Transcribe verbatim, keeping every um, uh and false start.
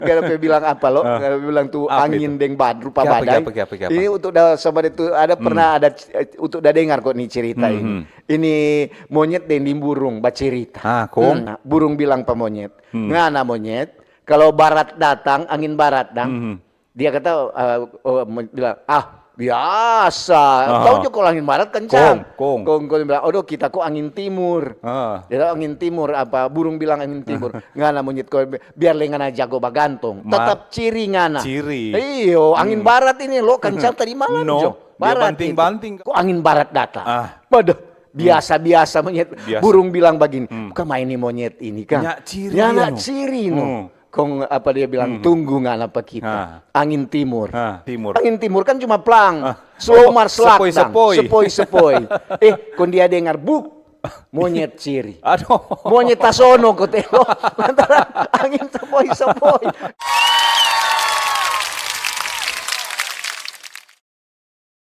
Kira pe bilang apa lo? Kira pe bilang tu angin deng bad-, rupa badai. Ini untuk da, sama itu ada pernah ada c-, eh, untuk da dengar kok ni cerita ini. Ini monyet deng di burung bacerita. Ah, kong? Hmm, nah, burung bilang pa monyet, "Ngana monyet, kalau barat datang, angin barat dang." Dia kata, eh, oh, mo-, bilang, "Ah, biasa. Tahu jo kalau angin barat kencang." Kong, kong. Kong, kong bilang, "Aduh, kita kok angin timur." Ah. Dia tahu angin timur apa? Burung bilang angin timur. "Ngana monyet kok, biar le ngana jago bagantong. Tetap ciri ngana." Ciri. Iyo, angin barat ini lo kencang tadi malam jo. Barat itu. Kok angin barat datang? Ah. Waduh, biasa-biasa monyet. Burung bilang bagini, "Bukan main ni monyet ini kan? Nya ciri no." Kong apa dia bilang, "Tunggu ngana pa kita. Angin timur." Ah, timur. Angin timur kan cuma plang. Slow mar slak dang. Sepoi-sepoi. Sepoi-sepoi. Eh, kong dia dengar, buk. Monyet ciri. Aduh. Monyet tasono ko telo. Lantaran angin sepoi-sepoi.